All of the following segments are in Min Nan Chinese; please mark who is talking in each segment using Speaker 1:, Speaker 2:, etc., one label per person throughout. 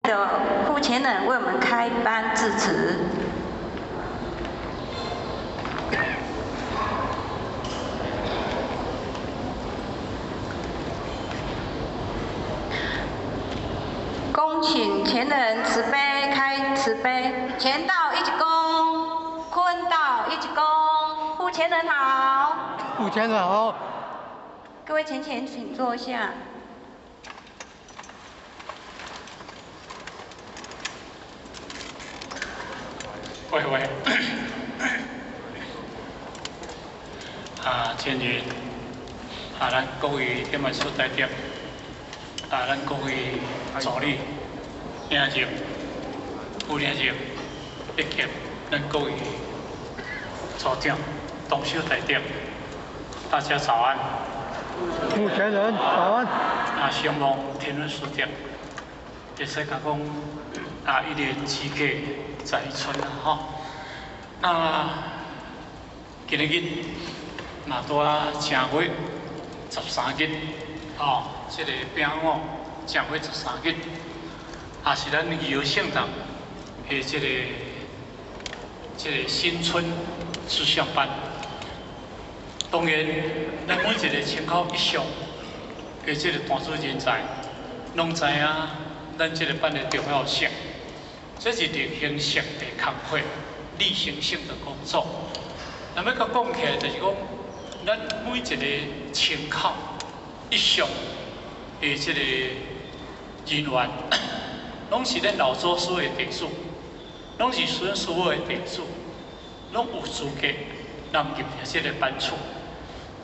Speaker 1: 的傅前人為我們開班致辭。恭請前人慈悲開慈悲，乾道一鞠躬，坤道一鞠躬，傅前人好。
Speaker 2: 傅前人好。
Speaker 1: 各位前前請坐下。
Speaker 3: 喂喂，啊，前日啊，咱各位點來出台點，啊，咱各位助理、領袖、副領袖以及咱各位組長、同修台點，大家早安。
Speaker 2: 目前人早安。
Speaker 3: 啊，承蒙天恩師長，會使講講啊，一年之計在於春啦，吼。那今日嘛拄啊正月十三日，吼，這個丙午正月十三日，也是咱義和聖堂的這個新春志向班。當然，咱每一個千口以上的這個大主人才，攏知影咱這個班的重要性。這是例行性的工課，例行性的工作。那麼閣講起來，就是講，咱每一個千口以上的這個人員，攏是咱老祖師的弟子，攏是孫師母的弟子，攏有資格人入這個班處，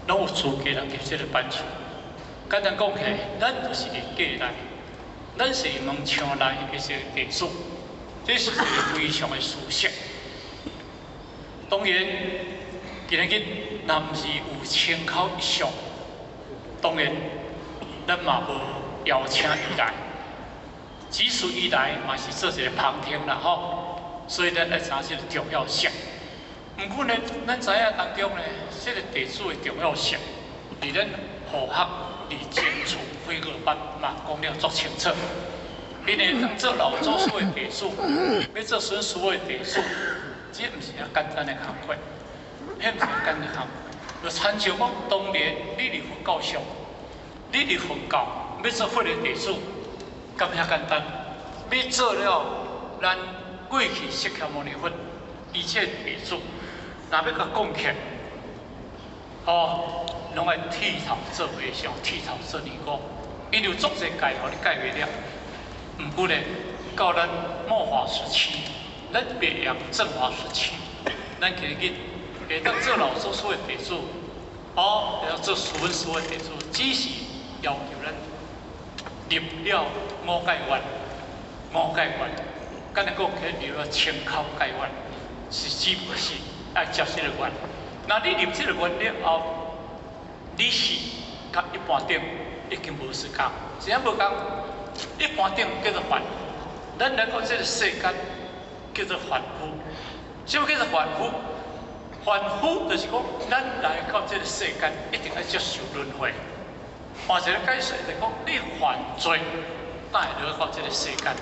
Speaker 3: 攏有資格人入這個班處。簡單講起來，咱就是佇界內，咱是門牆內的這個弟子。這是一個非常的事實。當然，今日若毋是有千口以上，當然咱嘛無邀請伊來。即使伊來，嘛是做一個旁聽啦吼。所以咱愛知影這個重要性。毋過呢，咱知影當中呢，這個弟子的重要性，佇咱佛學、佇前處悔過班嘛講了足清楚。因為當做老祖師的弟子，欲做孫師母的弟子，這毋是遐簡單的工課，彼毋是簡單的工課。就親像講，當年你佇佛教上，你佇佛教欲做佛的弟子，敢遐簡單？欲做了咱過去釋迦牟尼佛一切弟子，若欲共講起來，哦，攏愛剃頭做和尚，剃頭做尼姑，因為有足濟戒予你戒袂了。毋過呢，到咱末法時期，咱袂用正法時期，咱今日會當做老祖師的弟子，哦，會當做師父師母的弟子，只是要求咱入了五戒願，五戒願，敢若講起入了千口戒願，是只不過是愛接這個願。若你入這個願了後，你是佮一般頂已經無相仝，是啥無仝？一般頂叫做凡夫，咱來到這個世間叫做凡夫。什麼叫做凡夫？凡夫就是講，咱來到這個世間一定愛接受輪迴。換一個解釋就是講，你犯罪，才會落到這個世間；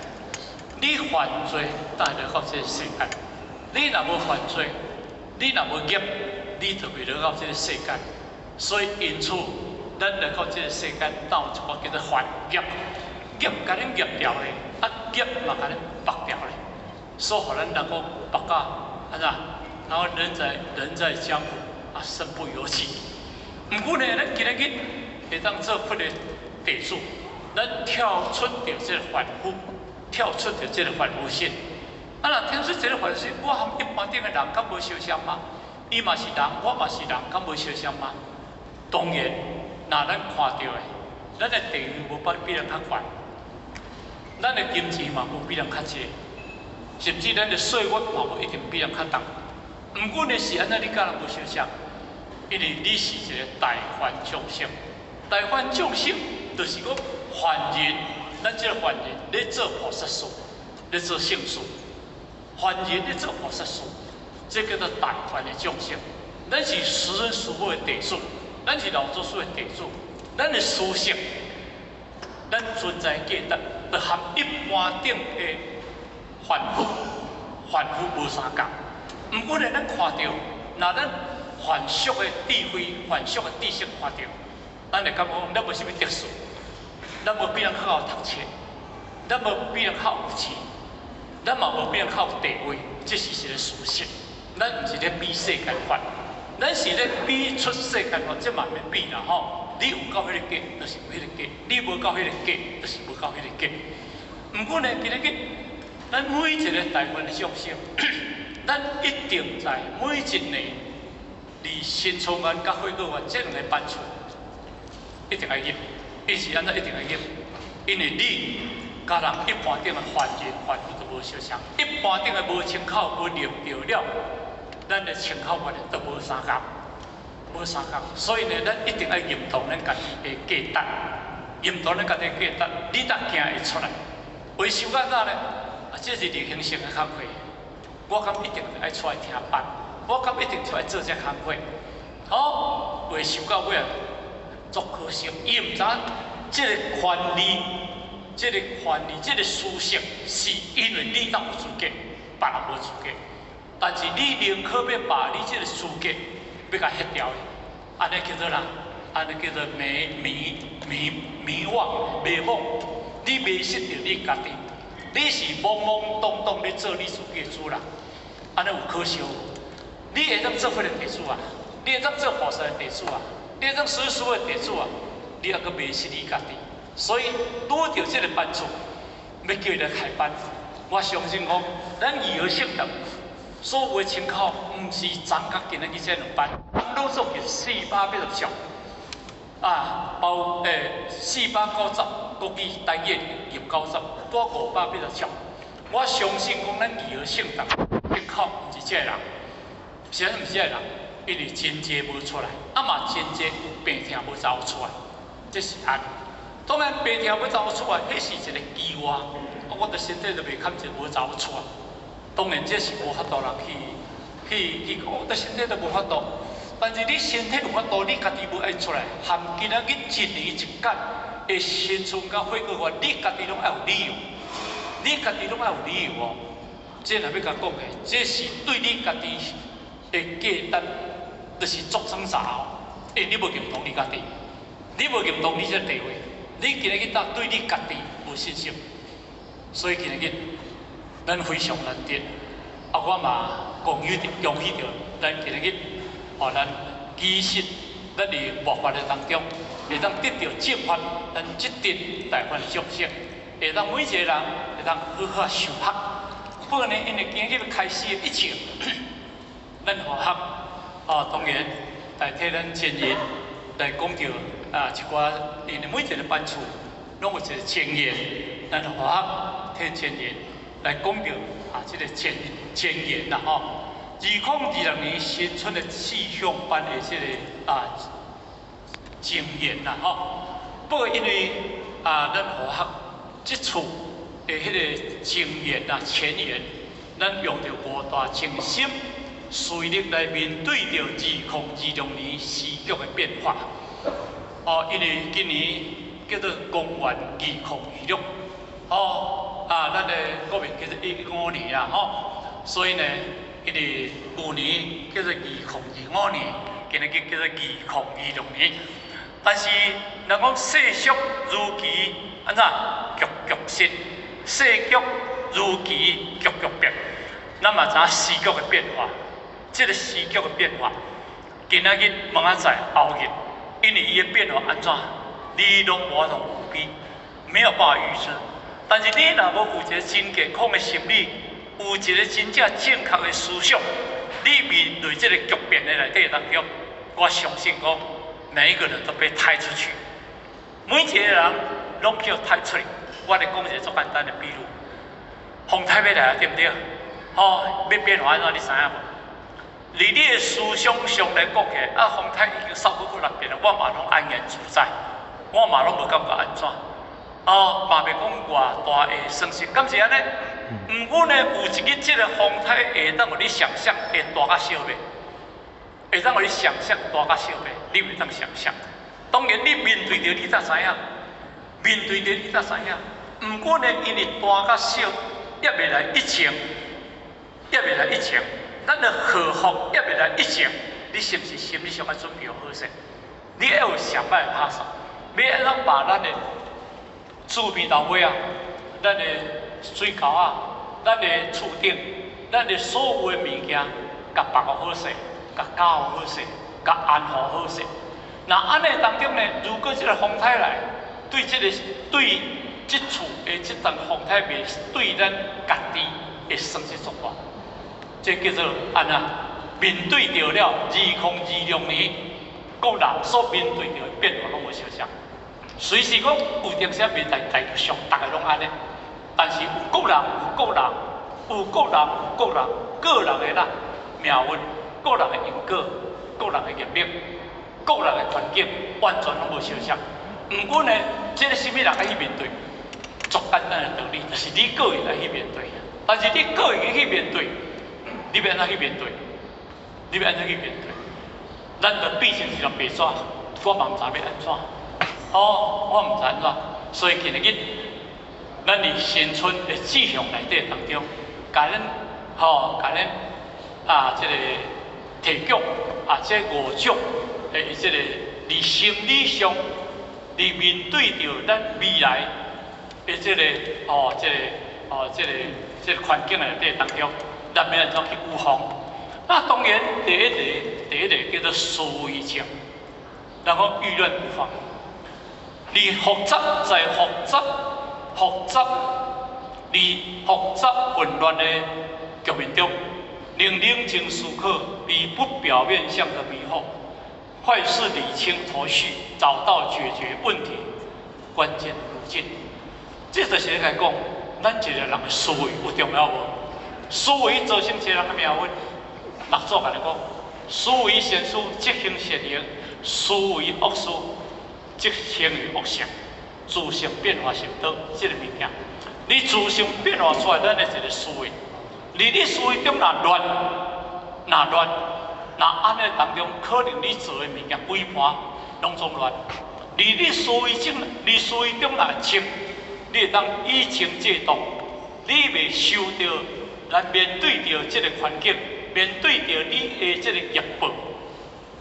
Speaker 3: 你犯罪，才會落到這個世間。你若無犯罪，你若無業，你就袂落到這個世間。所以因此，咱來到這個世間，鬥一個叫做犯業。業共恁業掉咧，啊業嘛共恁縛掉咧，所以予咱人講縛甲按怎？然後人在江湖啊，身不由己。毋過呢，咱今日會當做佛的弟子，咱跳出著這個凡夫，跳出著這個凡夫心。啊，若跳出這個凡夫心，我和一般頂的人敢無相像嗎？伊嘛是人，我嘛是人，敢無相像嗎？當然，若咱看著的，咱的地位無比人較懸。咱的金錢嘛無比人較濟，甚至咱的歲月嘛無一定比人較長。毋過呢是按怎？你佮人無相像，因為你是一個大凡眾生。大凡眾生就是講凡人，咱這個凡人咧做菩薩事，咧做聖事。凡人咧做菩薩事，這叫做大凡的眾生。咱是師尊師母的弟子，咱是老祖師的弟子，咱的思想，咱存在價值。就和一般頂的凡夫，凡夫無相仝。毋過呢，咱看著，若咱凡俗的智慧、凡俗的知識看著，咱會感覺講，咱無啥物特殊，咱無比人較𠢕讀冊，咱無比人較有錢，咱嘛無比人較有地位，這是一個事實。咱毋是咧比世間法，咱是咧比出世間法，這嘛免比啦吼。你有夠彼個格，就是有彼個格；你無夠彼個格，就是無夠彼個格。毋過呢，今仔日咱每一個大凡的眾生，咱一定在每一年，佇新春願佮歲過願這兩个班次，一定愛入，伊是按怎一定愛入？因為你佮人一般頂的凡人凡夫都無相仝，一般頂的無穿口無入著了，咱的穿口願都無相仝，無相仝。所以呢，咱一定愛認同咱家己的價值，認同咱家己的價值，你才行會出來。話想按怎呢？啊，這是例行性的工課，我敢一定愛出來聽班，我敢一定出來做這工課。好，話想到尾啊，足可惜，伊毋知影這个權利，這个權利，這个事實，是因為你當有資格，別人無資格。但是你寧可欲把你這个資格欲共彼掉的，按呢叫做啥？按呢叫做迷迷迷迷惘迷惘。你迷失著你家己，你是懵懵懂懂咧做你自己的主人，按呢有可惜無？你會當做彼个地主啊？你會當做菩薩的地主啊？你會當師師的地主啊？你猶閣迷失你家己，所以拄著這个班次，欲叫伊來開班，我相信講，咱義和聖堂所有的穿口，毋是昨佮今仔日這兩班，攏總是486啊，包490國語台語入90，拄586。我相信講，咱義和聖堂穿口毋是這个人，是按怎毋是這个人？因為真濟無出來，啊嘛真濟有病痛無走出來，這是按。當然病痛欲走出來，彼是一個機會，我的身體都袂堪一無走出來。當然這是無法度人去去去講，我的身體都無法度。但是你身體有法度，你家己無愛出來，含今仔日一年一屆的新春佮歲過願，你家己攏愛有理由，你家己攏愛有理由哦。這若欲共講的，這是對你家己的價值，就是足耍雜哦。欸，你無認同你家己，你無認同你這個地位，你今仔日當對你家己無信心，所以今仔日咱非常難得，啊，我嘛恭喜著，恭喜著，咱今仔日，哦，咱其實咱佇末法的當中，會當得著正法，咱這陣大凡眾生，會當每一個人會當好好修學。不過呢，因為今日開始的一切，咱佛學，哦，當然代替咱前人來講著啊一寡，因為每一個班次攏有一個前言，咱佛學替前人來講著啊，這個前前言啦吼。2026年新春的四向班的這个啊前言啦吼。不過因為啊，咱佛學這次的彼个前言啊前言，咱用著五大清心隨力來面對著2026年時局的變化。哦，因為今年叫做公元2026，哦啊，咱的國民叫做115年啦吼，所以呢，因為舊年叫做2025年，今年叫做2026年。但是人講世俗如棋，按怎局局新？世局如棋，局局變。咱嘛知影時局的變化，這个時局的變化，今仔日明仔載後日，因為伊的變化按怎，你攏無法度預備，沒有辦法預知。但是你若無有一個真健康的心理，有一個真正正確的思想，你面對這个局變的內底當中，我相信講，每一個人都被抬出去，每一個人攏叫抬出去。我來講一個足簡單的比喻，風颱欲來啊，對毋對？吼，欲變化按怎，你知影無？佇你的思想上來講起來，啊，風颱已經掃過幾若遍了，我嘛攏安然自在，我嘛攏無感覺按怎。哦，嘛袂講偌大的損失，敢是按呢？毋過呢，有一日這个風颱會當予你想象會大甲小袂？會當予你想象大甲小袂？你袂當想象。當然，你面對著你才知影，面對著你才知影。毋過呢，因為大佮小猶未來一情，猶未來一情，咱的禍福猶未來一情，你是毋是心理上愛準備好勢？你愛有上擺的拍算，欲按怎把咱的厝邊頭尾啊，咱的水溝啊，咱的厝頂，咱的所有的物件，共縛好勢，共攪好勢，共安撫好勢。若按呢當中呢，如果這個風颱來，對這個對這厝的這陣風颱袂對咱家己的損失足大，這叫做按怎面對著了2026年，各人所面對著的變化攏無相仝。隨時講有當時袂代代上，逐个攏按呢，但是有個人有個人，有個人有個人，個人的啦命運，個人的因果，個人的業力，個人的環境，完全攏無相仝。毋過呢，這個啥物人愛去面對？足簡單的道理，就是你個人來去面對。但是你個人去面對，你欲按怎去面對？你欲按怎去面對？咱就變成一張白紙，我嘛毋知欲按怎。哦，我毋知按怎。所以今日，咱佇新春的志向內底當中，共咱吼，共咱啊，這個提供啊，這五種的這個佇心理上，佇面對著咱未來的這個哦，這個哦，這個這個環境內底當中，咱欲按怎去預防？那當然，第一個，第一個叫做思維靜，然後預亂無妨。佇複雜在複雜複雜，佇複雜混亂的局面中，能冷靜思考，而不表面上的迷惑，快速理清頭緒，找到解決問題關鍵路徑。這就是來講，咱一個人的思維有重要無？思維造成一個人的命運。六祖共你講，思維善事，則行善行；思維惡事，則行於惡性。自性變化成道，這個物件，你自性變化出來，咱的一個思維，你思維中若亂，若亂，若按呢當中，可能你做的物件規盤攏總亂。你思維中，你思維中若清，你會當以靜制動，你袂受著來面對著這個環境，面對著你的這個業報，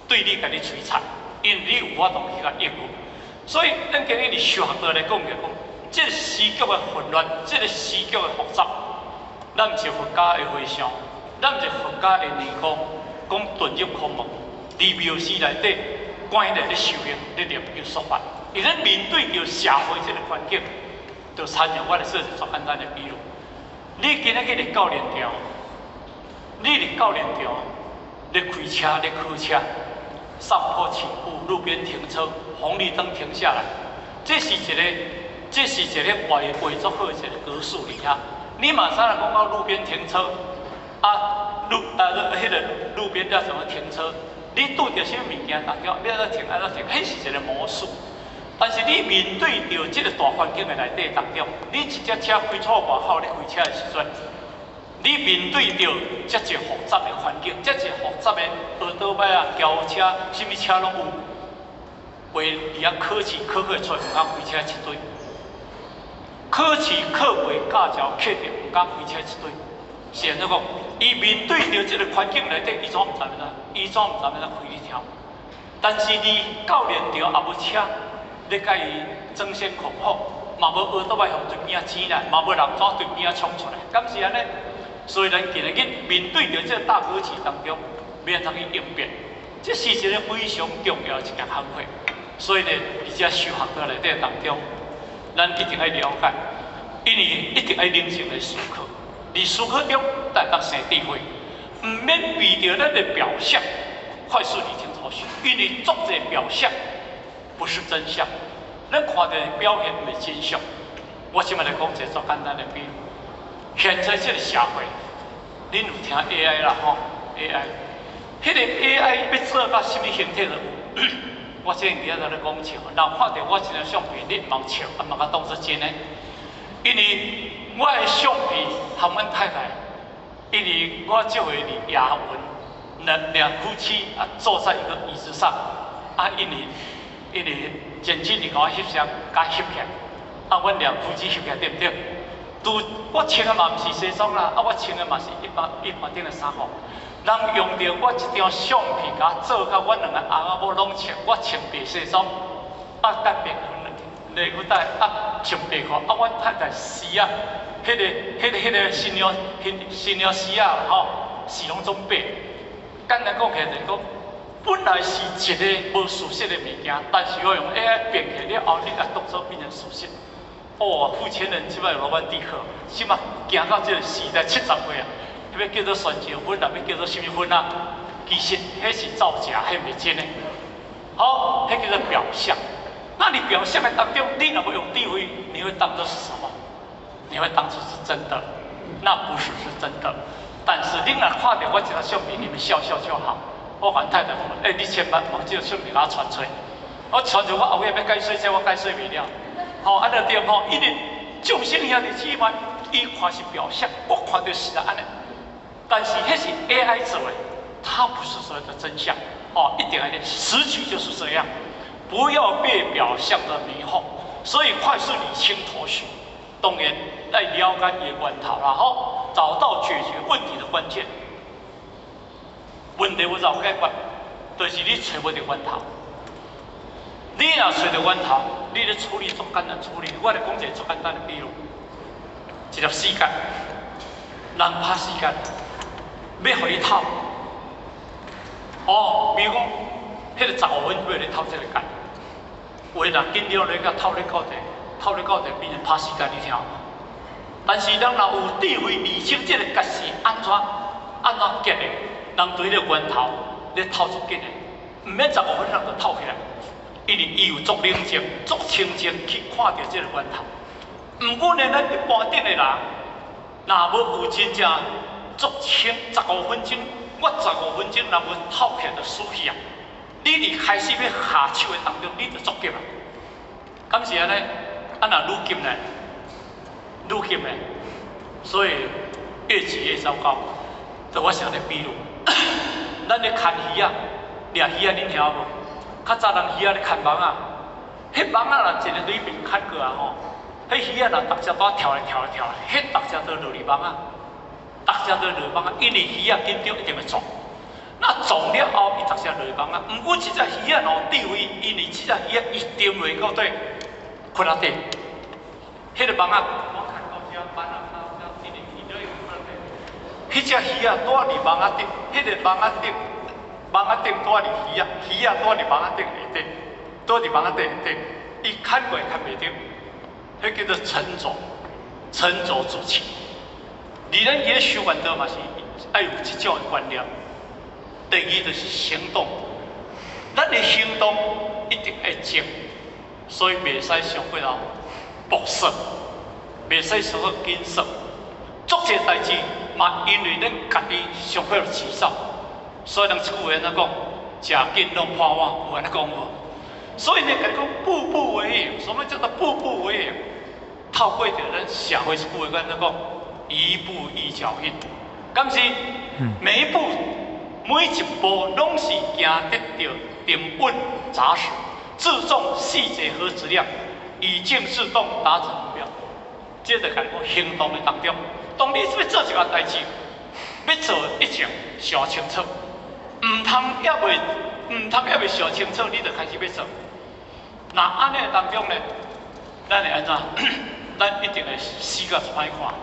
Speaker 3: 對你共你摧殘，因為你有法度去共應付。所以，咱今日佇修學道來講，就講，這個時局的混亂，這個時局的複雜，咱毋是佛家的和尚，咱毋是佛家的尼姑，講遁入空門，佇廟寺內底關起來咧修行，咧念經說法。伊咧面對著社會這個環境，就親像我來做一個足簡單的比喻。你今仔日去佇教練場，你佇教練場咧開車咧考車，上坡起步，路邊停車，紅綠燈停下來，這是一個畫畫足好的一個格式佇遐。你嘛知影講到路邊停車，啊路啊彼個路邊才怎麼停車？你拄著啥物物件當中，你按怎停按怎停，彼是一個模式。但是你面對著這個大環境的內底當中，你一隻車開出外口咧開車的時陣，你面對著遮濟複雜的環境，遮濟複雜的歐多擺啊、轎車，啥物車攏有。袂佇遐考試考過出來，毋敢開車一堆；考試考過駕照考著，毋敢開車一堆。是按怎講？伊面對著這個環境內底，伊怎毋知按怎？伊怎毋知按怎開咧聽？但是你教練場也無車，咧共伊爭先恐後，嘛無歐多擺予對邊仔擠來，嘛無人怎對邊仔衝出來，敢是按呢？所以咱今日面對著這個大格局當中，欲按怎去應變？這是一個非常重要的一件工課。所以呢，佇這修學道內底當中，咱一定愛了解，因為一定愛冷靜來思考。佇思考中，才會當生智慧，毋免為著咱的表象快速理清頭緒，因為足濟表象不是真相，咱看著的表現毋是真相。我這擺來講一個足簡單的比喻，現在這個社會，恁有聽 AI 啦吼？AI，彼個 AI 欲做到啥物形態都有。我之前佇遐咧講笑，若看著我這張相片，你毋通笑，啊，嘛共當作真的。因為我的相片和阮太太，因為我這回佇亞運，兩兩夫妻啊坐在一個椅子上，啊，因為剪輯你共我翕相，共翕起來，啊，阮兩夫妻翕起來對毋對？拄我穿的嘛毋是西裝啦，啊，我穿的嘛是一般一般頂的衫褲。人用著我這張相片，共我做甲阮兩個翁仔某攏穿，我穿白西裝，啊，佮白褲內褲帶，啊，穿白褲，啊，阮太太絲仔，彼個新娘新娘絲仔吼，是攏總白。簡單講起來就是講，本來是一個無事實的物件，但是我用 AI 變起來了後，你共當做變成事實。哦，付錢人這擺有羅曼蒂克，這擺行到這個時代70歲啊，彼欲叫做旋情分，抑欲叫做啥物分啊？其實彼是造假，彼毋是真的。好，彼叫做表象。那你表象的當中，你若無用智慧，你會當作是什麼？你會當作是真的，那不是是真的。但是你若看著我這張相片，你們笑笑就好。我阮太太講，欸，你千萬莫這個相片共我傳出來，我傳出我後尾欲解說這，我解說袂了。吼，按呢對吼，因為眾生兄弟姊妹，伊看是表象，我看著是按呢。但是彼是 AI 做的，它不是所謂的真相。哦，一定按呢，時局就是這樣，不要被表象的迷惑，所以快速理清頭緒，當然來了解伊的源頭啦，吼，找到解決問題的關鍵。問題有怎解決？就是你揣無著源頭。你若揣著源頭，你咧處理足簡單處理。我來講一個足簡單的比喻，一粒死結，人拍死結，欲予伊透。哦，比如講，彼個15分欲咧透這个結，有的人緊張咧，共透咧到底，透咧到底變成拍死結，你聽無？但是人若有智慧理清這个結是按怎按怎結的，人對彼個源頭咧透足緊的，毋免十五分人就透起來，因為伊有足冷靜、足清靜去看著這个源頭。毋過呢，咱一般頂的人，若無有真正足清十五分鐘，我十五分鐘若無透起來就死去啊！你佇開始欲下手的當中，你就足急啊！敢是按呢？啊，若愈急呢？愈急呢？所以越急越糟糕。就我想咧比喻，咱咧牽魚仔，掠魚仔，恁聽無？較早人魚仔咧牽網仔，彼網仔若一个裏面牽過來吼，彼魚仔若逐隻都跳來跳來跳來，彼逐隻都落佇網仔，逐隻都落網仔，因為魚仔緊張一定會撞。那撞了後，伊逐隻落網仔。毋過這隻魚仔若有智慧，因為這隻魚仔一定袂到底窟仔底，彼个網仔我牽到遮，扳啊到遮，一直魚落去窟仔底。彼隻魚仔蹛佇網仔頂，彼个網仔頂，網仔頂蹛佇魚仔，魚仔蹛佇網仔頂下底，蹛佇網仔底下底，伊牽過來牽袂著，彼叫做沉著，沉著自棄。佇咱佇咧修煉道嘛是愛有這種的觀念。第二就是行動，咱的行動一定愛靜，所以袂使傷過頭暴躁，袂使傷過緊縮。足濟代誌嘛，因為咱家己傷過急躁，所以人一句話按怎講？食緊攏破碗，有按呢講無？所以呢，共你講步步為營，什麼叫做步步為營？透過著咱社會一句話按怎講？一步一腳印，敢是？每一步，每一步攏是行得著沉穩紮實，注重細節和質量，以靜制動達成目標。這就共你講行動的當中，當你欲做一個代誌，欲做一定想清楚，毋通猶未想清楚，你就開始欲做。若按呢當中呢，咱會按怎？咱一定會死甲足歹看，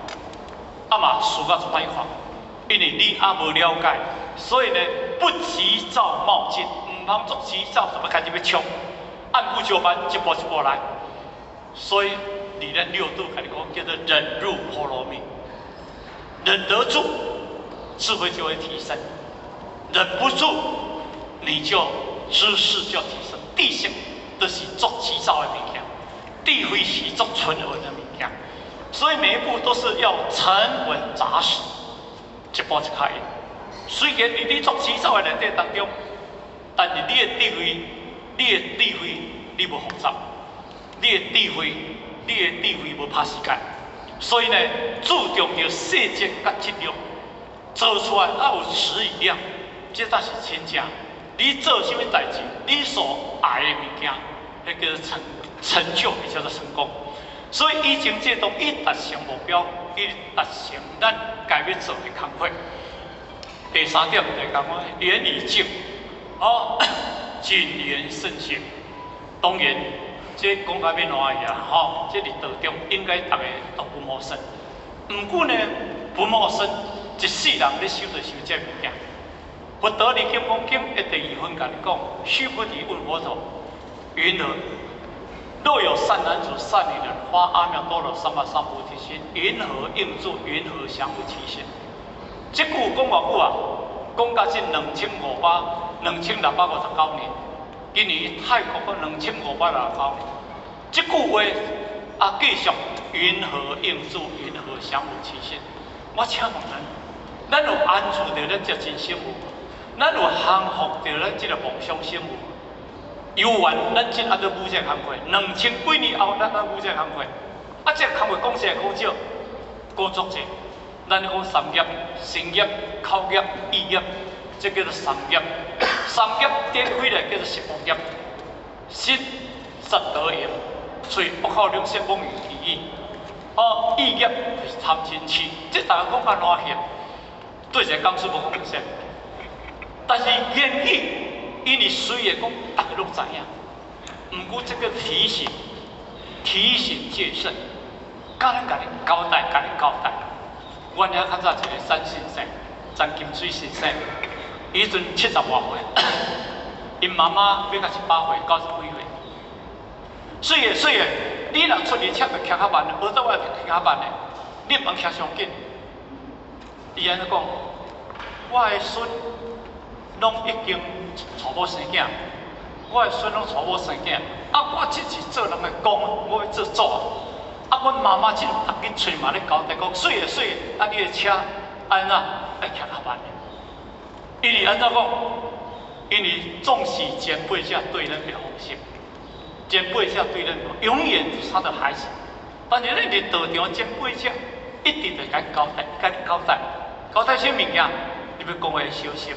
Speaker 3: 啊嘛輸甲足歹看，因為你猶無了解，所以呢，不急躁冒進，毋通足急躁就欲開始欲衝，按部就班，一步一步來。所以，佇咱六度共你講，叫做忍辱波羅蜜，忍得住，智慧就會提升；忍不住，你就知識就提升。知識就是足急躁的物件，智慧是足沉穩的物件，所以每一步都是要沉穩紮實，一步一跤印。雖然佇你足急躁的內底當中，但是你的智慧，你的智慧，你無浮躁，你的智慧，你的智慧無拍時間，所以呢，注重著細節佮質量，做出來愛有質與量，這才是真正。你做啥物代誌，你所愛的物件，彼叫做成就，比叫做成功。所以以前這都已達成目標，已達成咱該欲做的工課。第三點就講我言語靜，哦，謹言慎行。當然，這講較欲爛去啊，吼，這佇道中應該逐个都不陌生。毋過呢，不陌生，一世人咧修就修這物件。佛陀佇《金剛經》的第二分共你講，須菩提問佛陀：云何？若有善男子、善女人發阿耨多羅三藐三菩提心，云何應作？云何降伏其心？這句講偌久啊？講到這2500、2659年。今年泰國講2569年。這句話啊，繼續云何應住？云何降伏其心？我請問咱，咱有安住佇咱這真心無？咱有降服著咱這个妄想心無？猶原咱這還佇舞這工課，兩千幾年後咱還舞這工課，啊，這工課講濟講少，講足濟。咱講三業：身業、口業、意業，這叫做三業。三業展開來叫做十惡業。身殺盜淫，喙惡口兩舌妄語綺語。哦，意業就是貪嗔痴，這逐个講較爛去，對一个講師無講啥。但是言語，因為雖然講逐个攏知影，毋過這個提醒，提醒戒慎，佮咱共你交代，共你交代。阮遐較早一个詹先生，詹金水先生，伊彼陣70外歲，𪜶媽媽欲共100歲，90幾歲。水的水的，你若出去車就騎較慢，無做我就騎較慢的，你毋通騎傷緊。伊按呢講，我的孫攏已經娶某生囝，我的孫攏娶某生囝，啊，我這是做人的公，我欲做祖啊。啊，阮媽媽這逐日喙嘛咧交代講，水的水的，啊，你的車按怎愛騎較慢的。因為按怎講？因為總是前輩者對咱會放心，前輩者對咱永遠是他的孩子。但是咱佇道場前輩者一直就共交代，共交代，交代啥物件？你欲講話小心，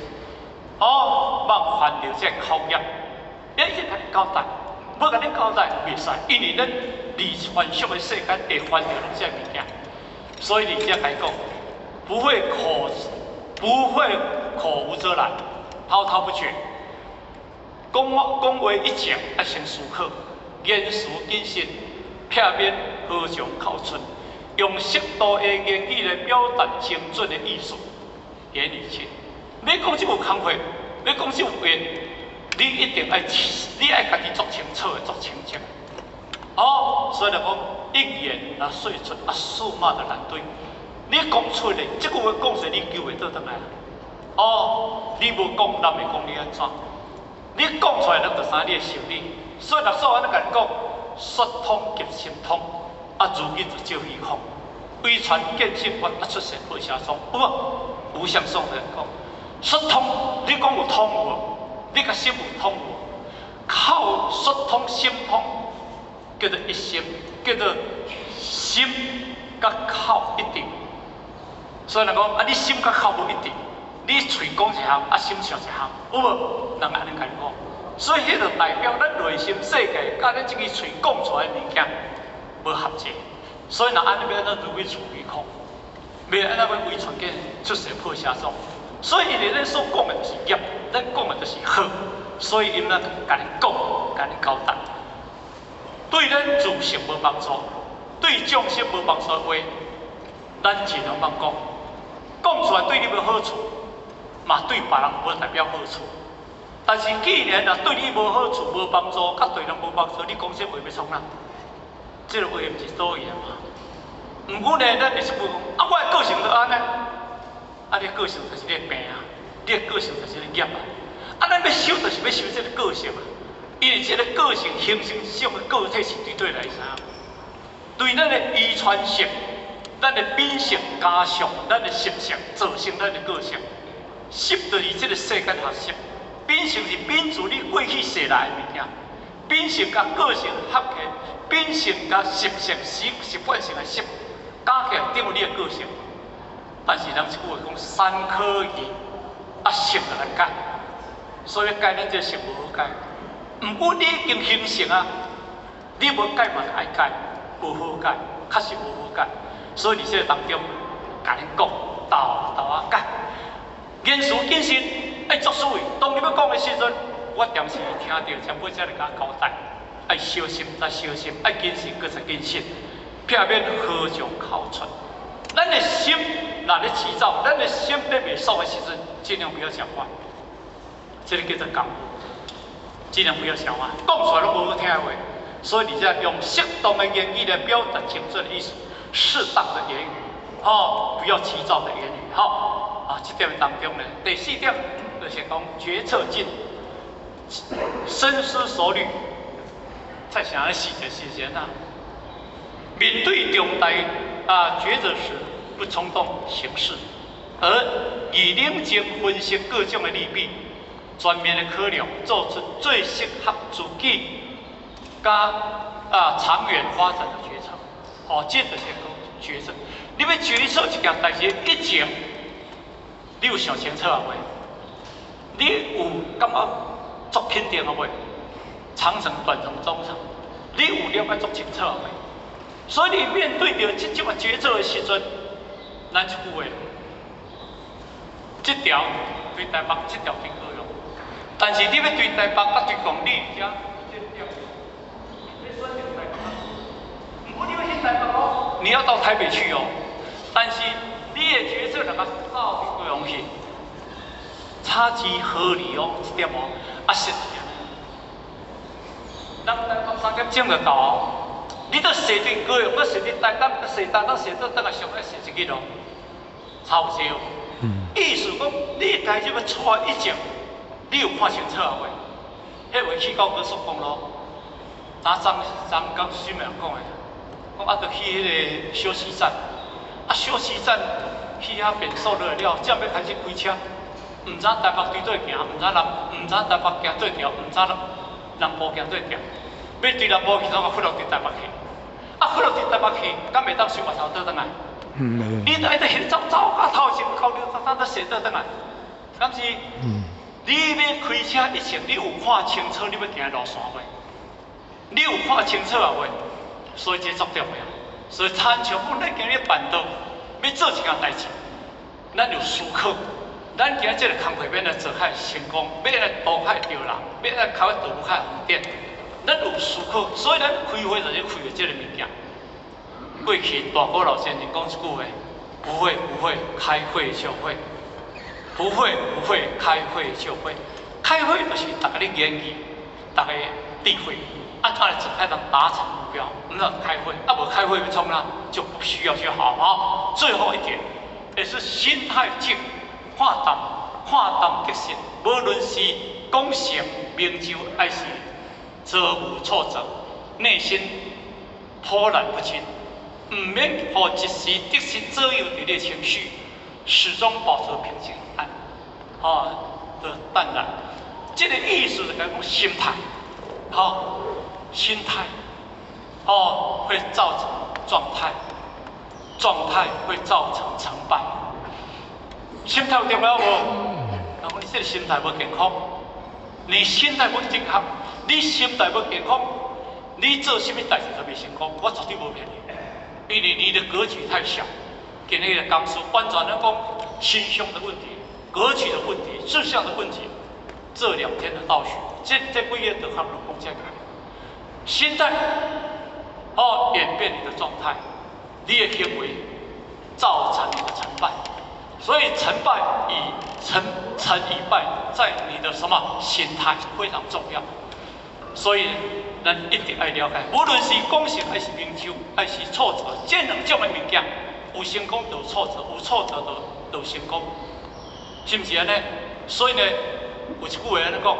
Speaker 3: 哦，莫犯著這口業，一直共你交代，無共你交代袂使，因為咱佇凡俗的世間會犯著這物件，所以佇遮來講，不會口無遮攔，滔滔不絕。講話講話以前愛先思考，言辭謹慎，避免禍從口出，用適度的言語來表達精準的意思。言語靜，你講這句工課，你講這句話，你一定愛，你愛家己足清楚的，足清楚。哦，所以來講，一言若說出，啊，駟馬就難追。你講出來，這句話講出來，你救會倒轉來。哦，你無講，人會講你按怎？你講出來，人就知你的心理。所以，六祖按呢共你講，說通及心通，啊，如今就照虛空。唯傳見性法，啊，出世破邪宗。有無？無相頌來講，說通，你講有通無？你佮心有通無？口說通心通，叫做一心，叫做心佮口一致。所以人講啊，你心佮口無一致，你喙講一項，啊心想一項，有無？人按呢共你講，所以彼就代表咱內心世界，佮咱這支喙講出來的物件無合齊。所以若按呢欲按怎如去處虛空，欲按怎欲唯傳見出世破邪宗。所以因為咱所講的就是業，咱講的就是好，所以𪜶若共你講，共你交代，對咱自性無幫助，對眾生無幫助的話，咱盡量莫講。講出來對你無好處，嘛對別人無代表好處。但是既然若對你無好處、無幫助，佮對人無幫助，你講這話欲創啥？這個話毋是多餘的嘛？毋過呢，咱會識講，啊，我的個性就按呢，啊，你的個性就是你的病啊，你的個性就是你的業啊。啊，咱欲修就是欲修這个個性啊，因為這个個性形成這種的個體是對佗來知影？對咱的遺傳性、咱的品性加上咱的習性，造成咱的個性。習就是這个世間學習，品性是品自你過去世來的物件。品性佮個性合起，品性佮習性習習慣性的習，加起來等於你的個性。但是人一句話講，三可移，啊，性就難改，所以改咱這個性無好改。毋過你已經形成啊，你無改嘛愛改。無好解，確實無好解。所以佇這個當中，共恁講，沓沓仔解，言辭謹慎，愛作思維。當你欲講的時陣，我定時聽著前輩才來共我交代，愛小心再小心，愛謹慎閣再謹慎，避免禍從口出。咱的心若咧急躁，咱的心咧袂爽的時陣，盡量不要講話。這個叫做功夫，盡量不要講話，講出來攏無好聽的話。所以你這用適當的言語來表達精準的意思，適當的言語，吼，不要急躁的言語，吼。啊，這點當中呢，第四點就是講決策進，深思熟慮，再想一細節時間啊。面對重大抉擇時，不衝動行事，而以冷靜分析各種的利弊，全面的考量，做出最適合自己佮長遠發展的決策。哦，這就是講決策。你欲決策一件代誌以前，你有想清楚啊未？你有感覺足肯定啊未？長程、短程、中程，你有了解足清楚啊未？所以你面對著這種決策的時陣，咱一句話，這條對台北，這條對高雄。但是你欲對台北佮對公里遮，這條，你選擇台北。毋過你欲去台北哦，你要到台北去哦。但是你的決策若共走佇高雄去，差之毫厘哦，一點哦，啊實。人台北3點鐘就到哦。你都踅佇高雄，閣踅佇台東，閣踅台東，踅倒轉來上愛踅一日哦，差有這哦。意思講，你代誌欲出發以前，你有看清楚啊未？彼回去到高速公路，昨張張剛新聞講的，講啊，著去彼個休息站，啊休息站去遐變速落來了，正欲開始開車，毋知台北對佗行，毋知南，毋知台北行對條，毋知南部行對條，欲對南部去，怎個忽落佇台北去？啊，忽落佇台北去，敢袂當收回頭倒轉來？你著愛佇彼走走到頭前，扣了才才踅倒轉來，敢是？你欲開車以前，你有看清楚你欲行的路線未？你有看清楚啊未？所以這足重要。所以親像講，咱今日辦道，欲做一件代誌，咱有思考。咱今日這個工課欲來做較成功，欲來渡較著人，欲來開道路較方便，咱有思考，所以咱開會就是開的這個物件。過去大古老先生講一句話：不會不會，開會就會；不會不會，開會就會。開會就是大家咧研議，大家智慧，啊，才來才能達成目標。毋是開會，啊無開會欲創啥，就不需要去好好。最後一點，也是心態靜，看淡，看淡得失，無論是功成名就，還是遭遇挫折，內心波瀾不驚，毋免予一時得失左右你的情緒，始終保持平靜安，啊的淡然。這個意思是講心態，好，心態，哦，會造成狀態，狀態會造成成敗。心態有重要無？人講你這個心態無健康，你心態無正確，你心態無健康，你做啥物代誌都袂成功。我絕對無騙你，因為你的格局太小。今日的講師完全咧講心胸的問題、格局的問題、志向的問題。這2天的道學，這幾個都差不多講這個。心態，哦，演變你的狀態，你的行為造成你的成敗。所以成敗與成成與敗，在你的什麼心態非常重要。所以咱一定愛了解，無論是功成還是名就，還是挫折，這兩種的物件，有成功就有挫折，有挫折就有成功，是毋是按呢？所以呢，有一句話按呢講，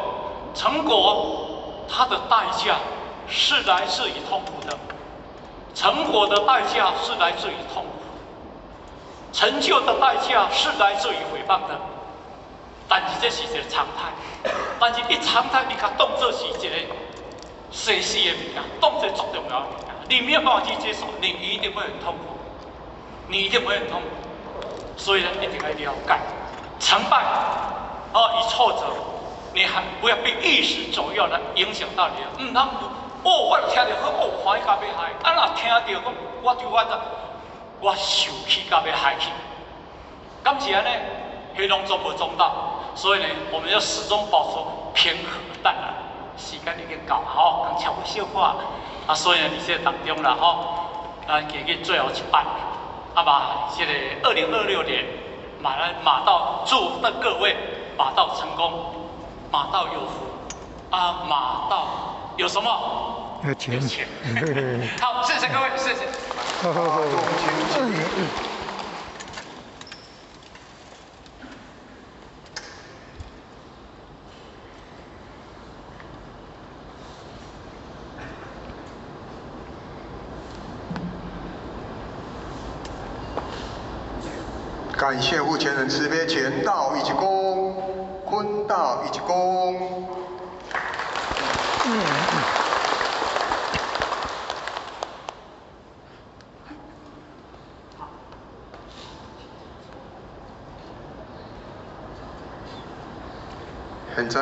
Speaker 3: 成果它的代價是來自於痛苦的，成果的代價是來自於痛苦，成就的代價是來自於誹謗的。但是這是一個常態，但是你常態你共當做是一個生死的物件，當做足重要的物件，你沒有辦法去接受，你一定會很痛苦，你一定會很痛苦。所以呢，一定要了解成敗哦與挫折，你還不要被一時左右來影響到你。嗯，那哦，我聽著好，哦，歡喜甲欲害。啊，若聽著講，我就我我受氣甲欲害去，敢是按呢？彼攏總無中到。所以呢，我們要始終保持平和淡然。時間已經到吼，剛超過小可啊，所以呢，佇這個當中啦吼，咱今日最後一擺，啊嘛，這個2026年，馬來馬到祝福各位馬到成功，馬到有福，啊，馬到有什麼？
Speaker 2: 有錢。
Speaker 3: 有錢。好，謝謝各位，謝謝。
Speaker 2: 好好好。
Speaker 4: 感謝護前人慈悲，乾道一鞠躬，坤道一鞠躬。現在。